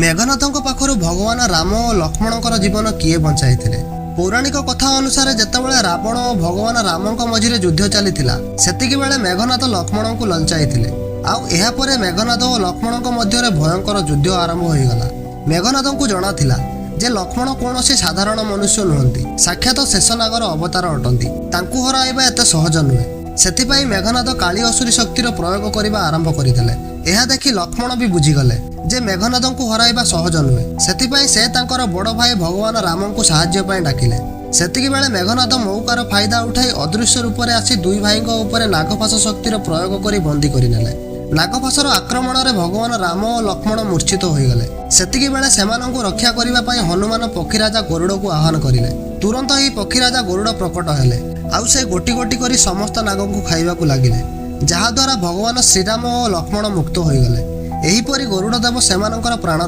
ମେଘନାଥଙ୍କ ପାଖରୁ ଭଗବାନ ରାମ ଓ ଲକ୍ଷ୍ମଣଙ୍କର ଜୀବନ କିଏ ବଞ୍ଚାଇଥିଲେ? ପୌରାଣିକ କଥା ଅନୁସାରେ, ଯେତେବେଳେ ରାବଣ ଓ ଭଗବାନ ରାମଙ୍କ ମଝିରେ ଯୁଦ୍ଧ ଚାଲିଥିଲା, ସେତିକି ବେଳେ ମେଘନାଥ ଲକ୍ଷ୍ମଣଙ୍କୁ ଲଞ୍ଚାଇଥିଲେ। ଆଉ ଏହାପରେ ମେଘନାଥ ଓ ଲକ୍ଷ୍ମଣଙ୍କ ମଧ୍ୟରେ ଭୟଙ୍କର ଯୁଦ୍ଧ ଆରମ୍ଭ ହୋଇଗଲା। ମେଘନାଥଙ୍କୁ ଜଣାଥିଲା ଯେ ଲକ୍ଷ୍ମଣ କୌଣସି ସାଧାରଣ ମନୁଷ୍ୟ ନୁହନ୍ତି, ସାକ୍ଷାତ ଶେଷନାଗର ଅବତାର ଅଟନ୍ତି। ତାଙ୍କୁ ହରାଇବା ଏତେ ସହଜ ନୁହେଁ। ସେଥିପାଇଁ ମେଘନାଥ କାଳୀ ଅସୁରୀ ଶକ୍ତିର ପ୍ରୟୋଗ କରିବା ଆରମ୍ଭ କରିଦେଲେ। ଏହା ଦେଖି ଲକ୍ଷ୍ମଣ ବି ବୁଝିଗଲେ ଯେ ମେଘନାଥଙ୍କୁ ହରାଇବା ସହଜ ନୁହେଁ। ସେଥିପାଇଁ ସେ ତାଙ୍କର ବଡ଼ ଭାଇ ଭଗବାନ ରାମଙ୍କୁ ସାହାଯ୍ୟ ପାଇଁ ଡାକିଲେ। ସେତିକି ବେଳେ ମେଘନାଥ ମୌକାର ଫାଇଦା ଉଠାଇ ଅଦୃଶ୍ୟ ରୂପରେ ଆସି ଦୁଇ ଭାଇଙ୍କ ଉପରେ ନାଗଫାସ ଶକ୍ତିର ପ୍ରୟୋଗ କରି ବନ୍ଦୀ କରିନେଲେ। ନାଗଫାସର ଆକ୍ରମଣରେ ଭଗବାନ ରାମ ଓ ଲକ୍ଷ୍ମଣ ମୂର୍ଚ୍ଛିତ ହୋଇଗଲେ। ସେତିକି ବେଳେ ସେମାନଙ୍କୁ ରକ୍ଷା କରିବା ପାଇଁ ହନୁମାନ ପକ୍ଷୀରାଜା ଗରୁଡ଼କୁ ଆହ୍ୱାନ କରିଲେ। ତୁରନ୍ତ ଏହି ପକ୍ଷୀରାଜା ଗରୁଡ଼ ପ୍ରକଟ ହେଲେ ଆଉ ସେ ଗୋଟି ଗୋଟି କରି ସମସ୍ତ ନାଗଙ୍କୁ ଖାଇବାକୁ ଲାଗିଲେ, ଯାହାଦ୍ୱାରା ଭଗବାନ ଶ୍ରୀରାମ ଓ ଲକ୍ଷ୍ମଣ ମୁକ୍ତ ହୋଇଗଲେ। ଏହିପରି ଗରୁଡ଼ ଦେବ ସେମାନଙ୍କର ପ୍ରାଣ ରକ୍ଷା